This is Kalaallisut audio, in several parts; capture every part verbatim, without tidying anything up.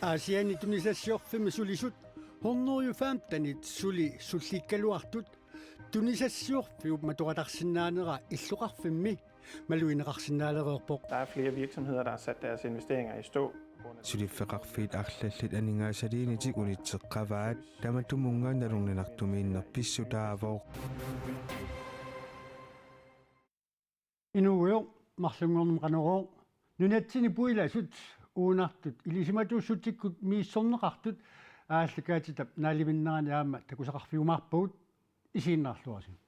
Aasianni tunisassiorfimmi sulisut hundrede og femtenit suli sullikkaluartut tunisassiorfiup matuneqartarsinnaanera illoqarfimmi malugineqarsinnaalereerpoq. Der er flere virksomheder, der har sat deres investeringer i stå. Suliffeqarfiit arlallit aningaasaliinitik unitseqqavaat, tamatumunnga nalorninartumiinneq pissutaavoq. Inuugujoq, marlunngorneq Qanorooq. Nunatsinni puilasut uunartut ilisimatuussutsikkut misissorneqartut aallakaatitap naalivinnerani aamma takusaqarfiumaarpagut, isiginnaarluarisi.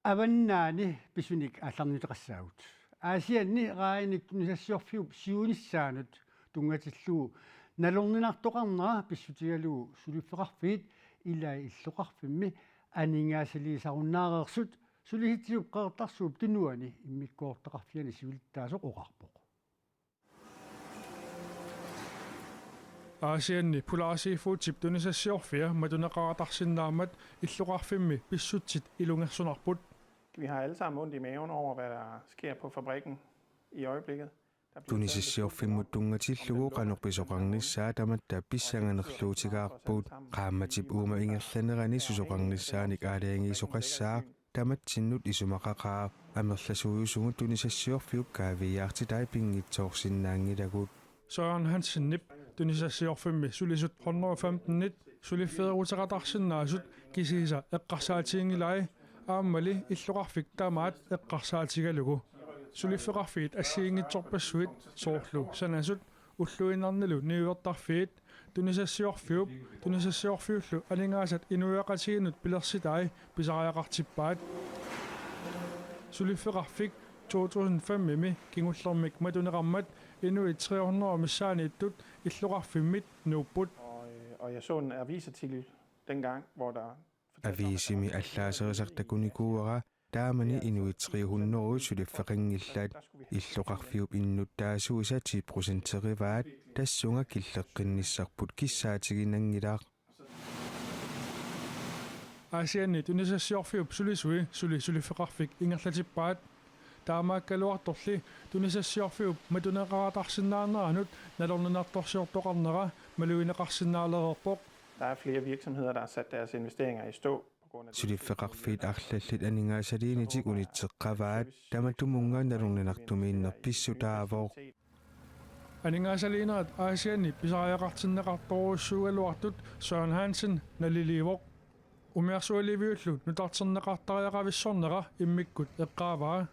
Avannaani pisunik aallarniuteqassaagut. Aasianni raajanik tunisassiorfiup siunissaanut tunngatillugu nalorninartoqarnera pissutigalugu suliffeqarfiit ilai illoqarfimmi aningaasaliisarunnaareersut Sulisitiup Qeqertarsuup Tunuani immikkoortoqarfiani siulittaasoq oqarpoq. Aasianni Polar Seafoodip tunisassiorfia matuneqartarsinnaammat illoqarfimmi pissutsit ilungersunarput. Vi har alle sammen ondt i maven over, hvad der sker på fabrikken i øjeblikket. Tunisassiorfimmut tunngatillugu qanoq pisoqarnissaa tamatta pissanganerluutigaarput. Qaammatip uuma ingerlanerani susoqarnissaanik aalajangiisoqassaaq. Tamatsinnut isumaqaqaaq, amerlasuujusugut tunisassiorfiup kaaviiaartitai pinngitsoorsinnaanngilagut. Søren Hansenip tunisassiorfimmi sulisut hundrede og femtenit suliffeeruteqartarsinnaasut kisiisa eqqarsaatiginngilai, aammali illoqarfik tamaat eqqarsaatigalugu. Suliffeqarfiit assigiinngitsorpassuit soorlu sanasut ulluinnarnilu niuertarfiit tunisassiorfiup tunisassiorfiullu aningaasat inuiaqatigiinnut pilersitai pisariaqartippaat. Suliffeqarfik to tusind fem-imi kingullermik matuneqarmat inuit tre hundrede missaanniittut illoqarfimmit nuupput. Og, øh, og jeg så en avisartikel dengang, hvor der Aviisimi allaaserisaq takunikuuara, taamani inuit tre hundrede suliffeqanngillat. Illoqarfiup innuttaasuisa ti procenterivaat, tassunga killeqqinnissarput kissaatiginanngilaq. Aasianni tunisassiorfiup sulisui suli suliffeqarfik ingerlatippaat. Taamaakkaluartorli tunisassiorfiup matuneqartarsinnaaneranut nalorninartorsiortoqarnera malugineqarsinnaalereerpoq. Der er flere virksomheder, der har sat deres investeringer i stå på grund af Suliffeqarfiit arlallit aningaasaliinitik unitseqqavaat, tamatumunnga nalorninartumiinneq pissutaavoq. Aningaasaliinerit Aasianni pisariaqartinneqartorujussuugaluartut Søren Hansen naliliivoq. Umiarsualiviullu nutarterneqartariaqavissornera immikkut eqqaavaa.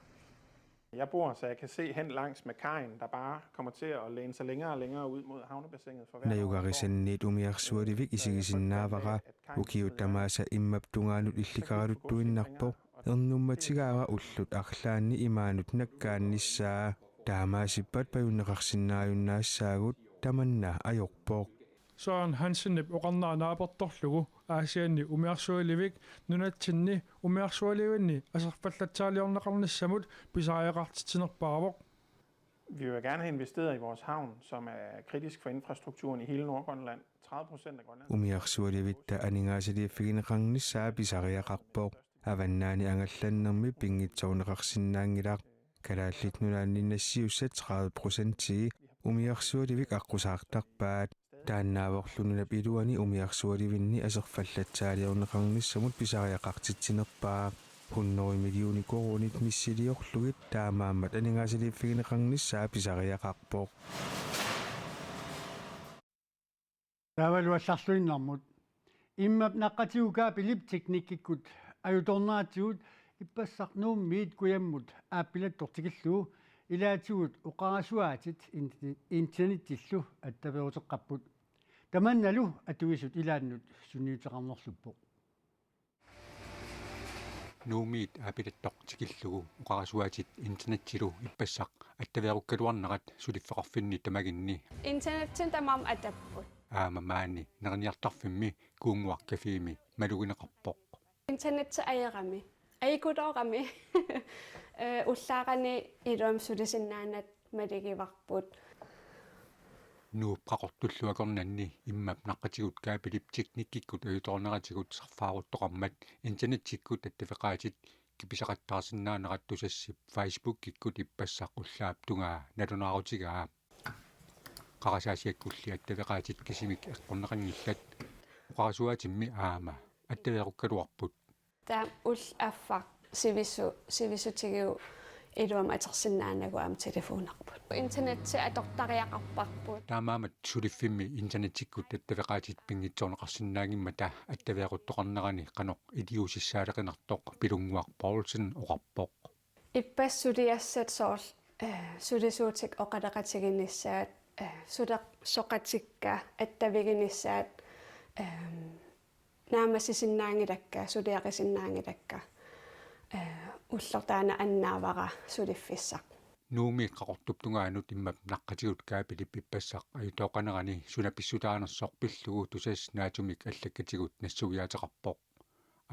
Jeg bor, så jeg kan se hen langs med kajen, der bare kommer til at læne sig længere og længere ud mod havnebassinet for hver Najugarisanniit umiarsualivik isigisinnaavara, ukiut tamaasa immap tungaanut illikaraluttuinnarpoq, ernummatigaara ullut arlaanni imaanut nakkaannissaa. Taamaasippat pajunneqarsinnaajunnaassaagut, tamanna ajorpoq. Søren Hansenip oqarnera naapertorlugu Aasianni umiarsualivik nunatsinni umiarsualivinni aserfallatsaaliorneqarnissamut pisariaqartitsinerpaavoq. Vi vil gerne have investeret i vores havn, som er kritisk for infrastrukturen i hele Nordgrønland. Tredive procent af Grønland. Umiarsualivitta aningaasaliiffigineqarnissaa pisariaqarpoq. Avannaani angallannermi pinngitsoorneqarsinnaanngilaq. Kalaallit Nunaanni nassiussat tredive procentii umiarsualivik aqqusaartarpaat. Taannaavorlu nunap iluani umiarsualivinni aserfallatsaaliorneqarnissamut pisariaqartitsinerpaaq. Hundrede millioner koruunit missiliorlugit taamaammat aningaasaliiffigineqarnissaa pisariaqarpoq. Taavalu allarluinnarmut. Immap naqqatigut kaapilip teknikkikkut ajutoorneratigut ippassaq Nuummiit kujammut aappilattoq tikillugu ilaatigut oqarasuaatit in-, internettillu attaveeruteqqapput. Tamannalu atuisut ilaannut sunniuteqarnerluppoq. Nuummiit aappilattoq tikillugu oqarasuaatit internettilu ippassaq attaveerukkaluarnerat suliffeqarfinni tamaginni. Internettinik tamarmik atapput. Aamma maani Neriniartarfimmi Kuunnguaq Cafémi malugineqarpoq. Internetti ajorami. Ajukkuloorami. Eh, ullaarani iluamik sulisinnaanata malugivarput. Nuup qaqortullu akornanni immap naqqatigut kaapilip teknikkikkut ajutoorneratigut sarfaaruttoqarmat internettikkut attaveqaatit kipisaqattaarsinnaanerat Tusassip Facebookikkut ippassaq ullaap tungaa nalunaarutigaa. Qarasaasiakkulli attaveqaatit kisimik eqqorneqanngillat. Oqarasuaatimmi aamma attavequkkaluarput. Taava ulloq affaq sivisu-, sivisutigiuk iluamik atorsinnaanagu aamma telefonerput. Internetsi atortariaqarparput. Taamaammat suliffimmi internettikkut attaveqaatit pinngitsoorneqarsinnaanngimmata attavequttoqarnerani qanoq iliuusissaaleqinartoq Pilunnguaq Poulsen oqarpoq. Ippassaq suliassat soorlu, eh, sulisuutik oqaloqatiginissaat, eh, sulersoqatikka attaviginissaat, ehm, naammassisinnaanngilakka, suliarisinnaanngilakka, eh, ulloq taanna annaavara suliffissaq. Nuummi Qaqortup tungaanut immap naqqatigut kaapilip ippassaq ajutooqanerani suna pissutaanersoq pillugu Tusass Naatsumiit allakkatigut nassuiaateqarpoq.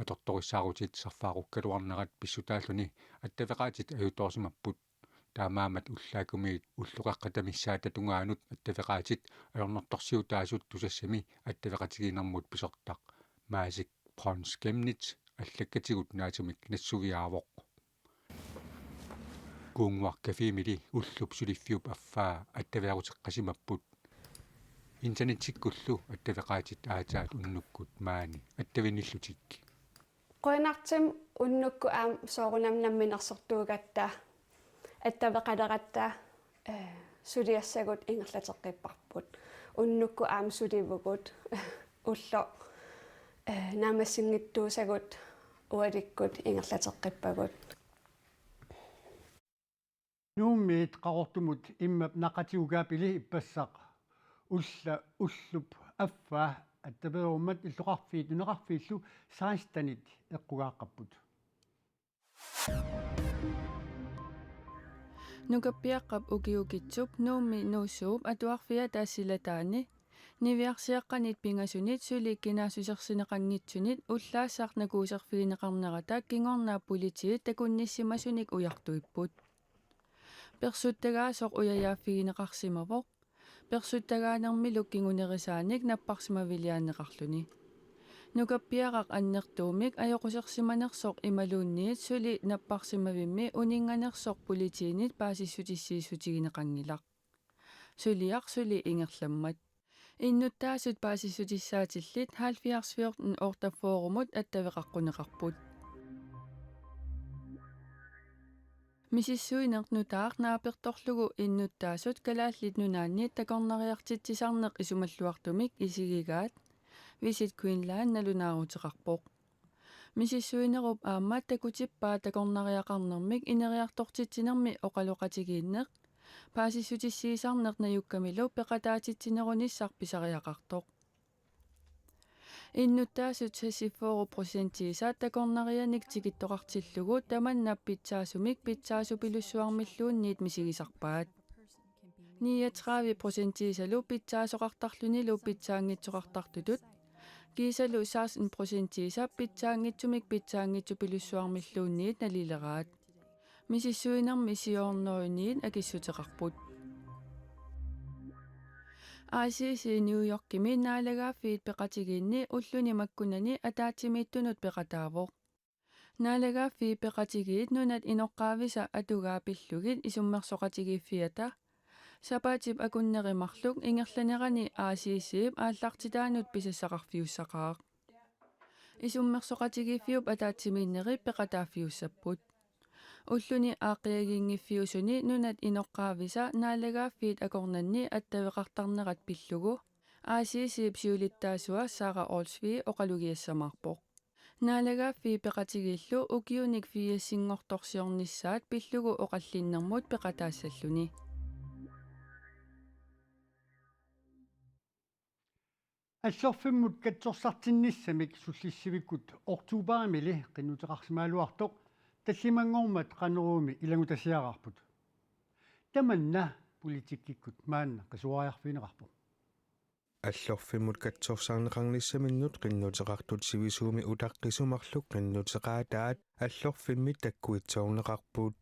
Atortorissaarutit serfaqukkaluarnerat pissutaalluni attaveqaatit ajutoorsimapput. Taamaammat ullaakkumiit ulloqeqqata missaata tungaanut attaveqaatit ajornartorsiutaasut Tusassami attaveqatigiinnermut pisortaq Maasik Brøns Chemnitz allakkatigut Naatsumiit nassuiaavoq. Kuunnguaq Cafémili ullup suliffiup affaa attaveqateqqasimapput. Internettikkullu attaveqaatit aatsaat unnukkut maani attavinnillutik. Qujanartumik unnukkut aamma soorunami namminersortuugatta attaveqaleratta, eh, suliassagut ingerlateqqipparput. Unnukkut aamma sulivugut ulloq, eh, naammassinngitsuusagut ualikkut ingerlateqqippagut. Nuummiit Qaqortumut immap naqqatigut kaapili ippassaq ulla-, ullup affaa attaveerummat illoqarfiit nunaqarfiillu sekstenit eqqugaaqqapput. Nukappiaqqap ukiukitsup Nuummi Nuussuup atuarfia taasilataani niviarsiaqqanit pingasunit suli kinaassusersineqanngitsunit ullaassaq nakuuserfigineqarnerata kingorna politiit takunnissimasunik ujartuipput. Persuttagaasoq ujajaaffigineqarsimavoq, persuttagaanermilu kingunerisaanik napparsimaviliaanneqarluni. Nukappiaraq annertuumik ajoqusersimanersoq imaluunniit suli napparsimavimmi uninnganersoq politiinit paasissutissiissutigineqanngilaq. Suliaq suli ingerlammat. Innuttaasut paasissutissaatillit halvfjerds fjorten otteogfyrremut attaveqaqquneqarput. Misissuineq nutaaq naapertorlugu innuttaasut Kalaallit Nunaanni takornariartitsisarneq isumalluartumik isigigaat Visit Greenland nalunaaruteqarpoq. Misissuinerup aamma takutippaa takornariaqarnermik ineriartortitsinermi oqaloqatigiinneq, paasissutissiisarneq najukkamilu peqataatitsinerunissaq pisariaqartoq. Innuttaasut seksogfyrre procentiisa takornarianik tikittoqartillugu tamanna pitsaasumik pitsaasupilussuarmilluunniit misigisarpaat. Niogtredive procentiisalu pitsaasoqartarlunilu pitsaanngitsoqartartutut, kiisalu seksten procentiisa pitsaanngitsumik pitsaanngitsupilussuarmilluunniit nalileraat. Misissuinermi siornooiniit akissuteqarput. A C C New Yorkimi naalagaaffiit peqatigiinni ulluni makkunani ataatsimiittunut peqataavoq. Naalagaaffiit peqatigiit nunat inoqqaavisa atugaat pillugit isummersoqatigiiffiata sapaatip akunneri marluk ingerlanerani A C C-p aallartitaanut pisassaqarfiussaqaaq. Isummersoqatigiiffiup ataatsimiinneri peqataaffiussapput. Ulluni aaqqiagiinngiffiusuni nunat inoqqaavisa naalagaaffiit akornanni attaveqartarnerat pillugu A C C-p siulittaasua Sara Olsvig oqalugiassamaarpoq. Naalagaaffiit peqatigiillu ukiunik firsinngortorsiornissaat pillugu oqallinnermut peqataassalluni. Allorfimmut katsorsartinnissamik sullissivikkut oktoberimili qinnuteqarsimagaluartoq tallimanngormat Qanoruumi ilanngutassiaraarput. Tamanna politikkikkut maanna qisuariarfigineqarpoq. Allorfimmut katsorsarneqarnissaminnut qinnuteqartut sivisuumik utaqqisut marluk qinnuteqaataat allorfimmit takkuitsoorneqarput.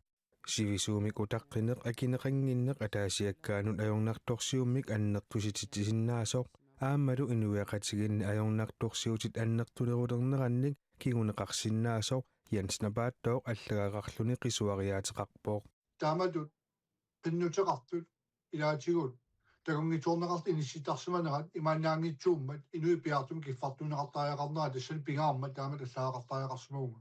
Sivisuumik utaqqineq akineqannginneq ataasiakkaanut ajornartorsiummik annertusititsisinnaasoq aammalu inuiaqatigiinni ajornartorsiutit annertunerulernerannik kinguneqarsinnaasoq Jens Napaattooq allagaqarluni qisuariaateqarpoq. Taamatut qinnuteqartut ilaatigut takunngitsoorneqartut inissittarsimanerat imaannaanngitsuummat inuit piaartumik kiffartuunneqartariaqarnerat tassani pingaarmat taamatut allaagaqartariaqarsimavunga.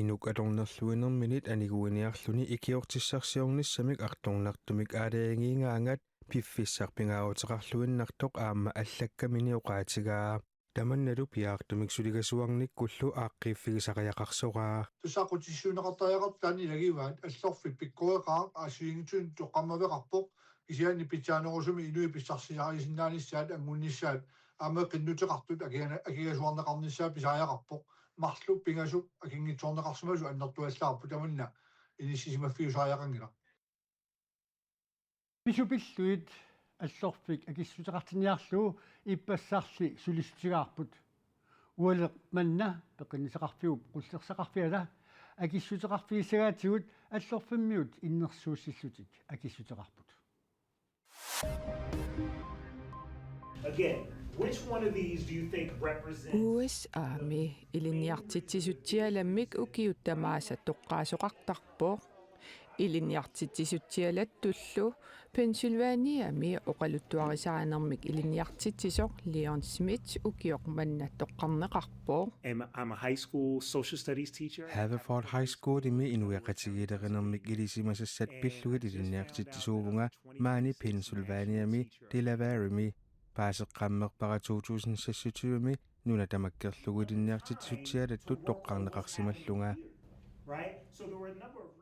Inuk atornerluinerminit aniguiniarluni ikiortissarsiornissamik artornartumik aalajangiigaangat piffissaq pingaaruteqarluinnartoq aamma allakkamini oqaatigaa. Tamannalu piaartumik suligasuarnikkullu aaqqiiffigisariaqarsoraa. Tassa aqqutissiuunneqartariaqartut taanna ilagivaat, Allorfik pikkoreqaaq assigiinngitsunut toqqammaveqarpoq, kisianni pitsaanerusumik inuit pissarsisarisinnaanissaat anngunnissaat aamma qinnuteqartut akigana-, akigasuarneqarnissaat pisariaqarpoq, marluk pingasut akinngitsoorneqarsimasut annertuallaarput, tamanna inissisimaffiusariaqanngilaq. Pisut pillugit Allorfik akissuteqartinniarlugu ippassarli sulissutigaarput. Ualeq manna peqqinnissaqarfiup qullersaqarfiata akissuteqarfigissagaatigut Allorfimmiut innersuussillutik akissuteqarput. Again, which one of these do you think represents U S A-mi ilinniartitsisutsialammik ukiut tamaasa toqqaasoqartarpoq? Ilinniartitsisutsialattullu Pennsylvaniami oqaluttuarisaanermik ilinniartitsisoq Leon Smith ukioq manna toqqarneqarpoq. I'm, I'm a high school social studies teacher. Haverford High Schoolimi inuiaqatigiilerinermik ilisimasassat pillugit ilinniartitsisuuvunga maani Pennsylvaniami Delawaremi. Paaseqqammerpara to tusind seksogtyvemi nuna tamakkerlugu ilinniartitsisutsialattut toqqarneqarsimallunga. Right? So there were a number of reasons.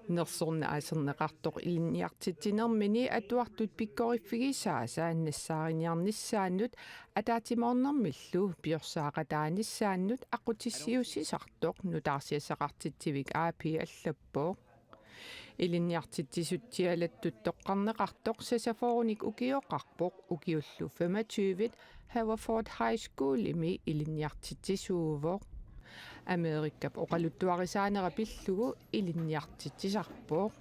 Nersornaaserneqartoq ilinniartitsinermini atuartut pikkoriffigisaasa nassaariniarnissaannut ataatsimoornermillu piorsaaqataanissaannut aqqutissiuussisartoq nutaarsiassaqartitsivik A P allappoq. Ilinniartitsisutsialattut toqqarneqartoq sasaforunik ukioqarpoq, ukiullu femogtyve Haverford High Schoolimi ilinniartitsisuuvoq. Amerikap oqaluttuarisaanera pillugu ilinniartitsisarpoq.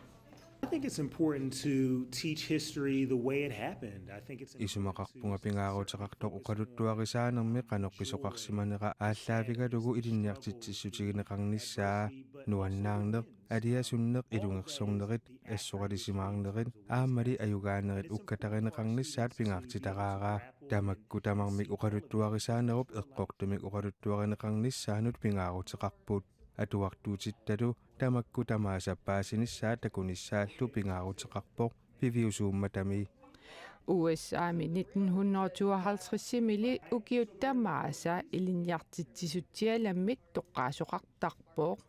I think it's important to teach history the way it happened. I think it's important to Isumaqarpunga pingaaruteqartoq oqaluttuarisaanermi qanoq pisoqarsimanera aallaavigalugu ilinniartitsissutigineqarnissaa, nuannaarneq, aliasunneq, ilungersornerit, assoralisimaarnerit aammali ajugaanerit ukkatarineqarnissaat pingaartitaraara. Tamakku tamarmik oqaluttuarisaanerup eqqortumik oqaluttuarineqarnissaanut pingaaruteqarput. Atuartuutittalu tamakku tamaasa paasinissaat takunissaallu pingaaruteqarpoq piviusuummatami. U S A-mi nitten hundrede tooghalvtreds-imili ukiut tamaasa ilinniartitsisutsialammik toqqaasoqartarpoq.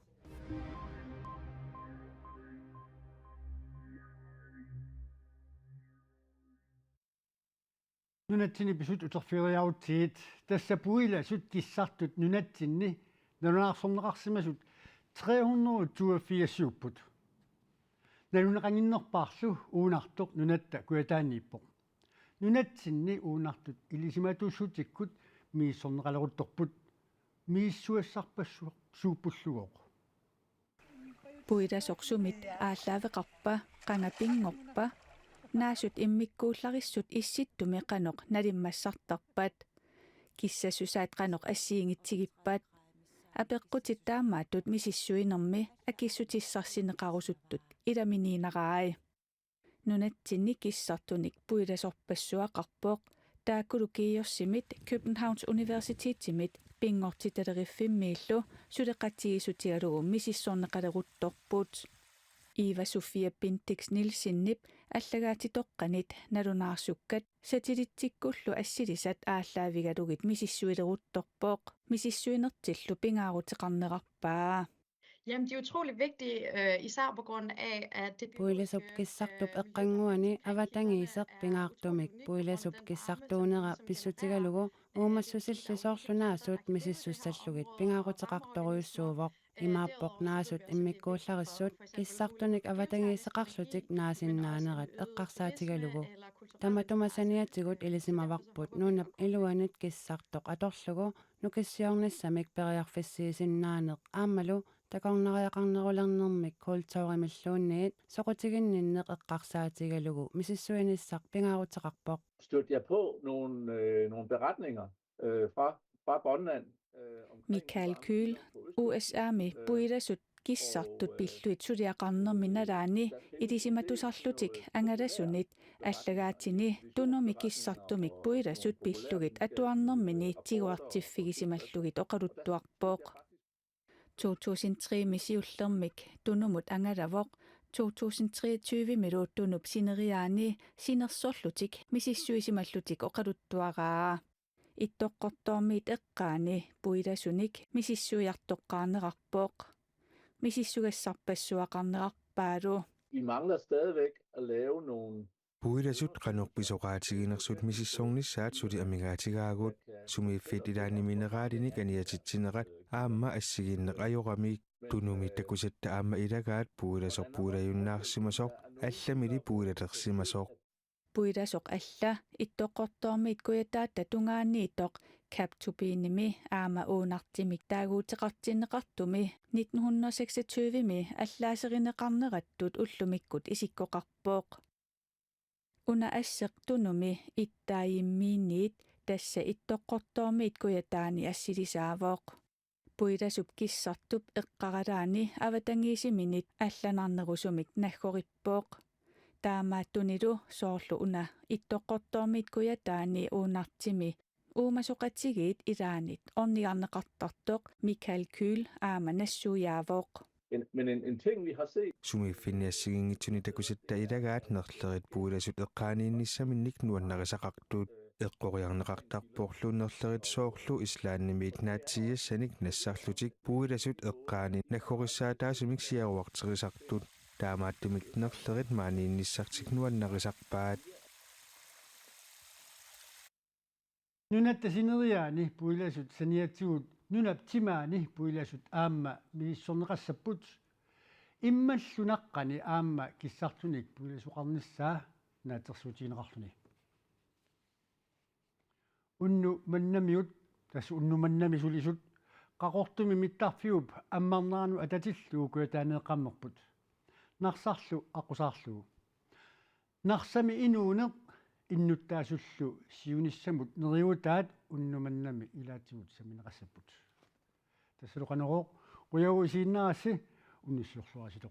Nunatsinni pisut uterfigeriarutsigit, tassa puilasut kissartut nunatsinni nalunaarsorneqarsimasut tre hundrede toogfirsiupput. Naluneqannginnerpaarlu Uunartoq nunatta kujataaniippoq. Nunatsinni Uunartut ilisimatuussutikkut misissorneqaleruttorput, misissugassarpassuuppullugu. Puilasoq sumit aallaaveqarpa, qanga pinngorpa? Naasut immikkuullarissut issittumi qanoq nalimmassartarpat? Kissassusaat qanoq assigiinngitsigippat? Apeqqutit taamaattut misissuinermi akissutissarsineqarusuttut ilaminiinnarai. Nunatsinni kissartunik puilasorpassuaqarpoq, taakkulu GEUS-imit Københavns Universitetimit Pinngortitaleriffimmillu suleqatigiissutigalugu misissorneqaleruttorput. Eva Sofia Bendix Nielsenip allagaatitoqqanit nalunaarsukkut satellittikkullu assilisat aallaavigalugit misissuileruttorpoq, misissuinertillu pingaaruteqarnerarpaa. Jamen, de er utrolig vigtige, øh, især på grund af, at det biologiske, Puilasup kissartup øh, eqqannguani avatangiiseq pingaartumik puilasup kissartuunera pissutigalugu uumassusilli soorlu naasut misissussallugit pingaaruteqartorujussuuvoq. Imaappoq naasut immikkuullarissut kissartunik avatangiiseqarlutik naasinnaanerat eqqarsaatigalugu. Tamatuma saniatigut ilisimavarput nunap iluanit kissartoq atorlugu nukissiornissamik periarfissiisinnaaneq aammalu takornariaqarnerulernermik kulturimilluunniit soqutiginninneq eqqarsaatigalugu misissuinissaq pingaaruteqarpoq. Stødte jeg på nogle, øh, nogle beretninger, øh, fra, fra Grønland, øh, omkring Michael børn, Kyhl, der på Østkysten, U S A-mi øh, puilasut kissartut pillugit suliaqarnermi nalaani ilisimatusarlutik angalasunit allagaatini Tunumi kissartumik puilasut pillugit atuarnermini tiguartiffigisimallugit oqaluttuarpoq. To tusind tre-mi siullermik Tunumut angalavoq, to tusind treogtyve-milu Tunup sineriaani sinersorlutik misissuisimallutik oqaluttuaraa. Ittoqqortoormiit eqqaani puilasunik misissuiartoqqaarnerarpoq. Misissugassarpassuaqarnerarpaalu. Vi mangler stadigvæk at lave nogle. Puilasut qanoq pisoqaatiginersut misissornissaat suli amigaatigaagut. Sumiiffiit ilaanni mineralinik aniatitsinerat aamma assigiinneq ajoramik. Tunumi takusatta aamma ilagaat puilasoq puilajunnaarsimasoq, allamili puilalersimasoq. Puilasoq alla Ittoqqortoormiit Kujataata tungaaniittoq Kap Tubinimi aamma Uunartimik taaguuteqartinneqartumi nitten hundrede seksogtyve-mi allaaserineqarnerattut ullumikkut isikkoqarpoq. Una asseq Tunumi Ittaajimmiinniit, tassa Ittoqqortoormiit Kujataani assilisaavoq. Puilasup kissartup eqqaralaani avatangiisiminit allanarnerusumik naggorippoq. Taamaattunilu soorlu una Ittoqqortoormiit Kujataani Uunartimi uumasoqatigiit ilaannit ornigarneqartartoq Michael Kyhl aamma nassuiaavoq. En, men en, en ting, vi har set. Sumiiffinni assigiinngitsuni takusatta ilagaat nerlerit puilasut eqqaaniinnissaminnik nuannarisaqartut. Eqqoriarneqartarporlu nerlerit soorlu Islandimiit naatsiiassanik nassarlutik puilasut eqqaani naggorissaataasumik siaruarterisartut. Taamaattumik nerlerit maaniinnissartik nuannarisarpaat. Nunatta sineriaani puilasut saniatigut nunap timaani puilasut aamma misissorneqassapput. Immallu naqqani aamma kissartunik puilasoqarnissaa naatsorsuutigineqarluni. Unnu mannamiut, tassa unnu mannami sulisut, Qaqortumi mittarfiup ammarneranut atatillugu Kujataaneeqqammerput. Narsarlu aqqusaarlugu. Narsami inuuneq innuttaasullu siunissamut neriuutaat unnu mannami ilaatigut sammineqassapput. Tassalu Qanorooq, qujavugut isiginnaarassi, unnussiorluarisi.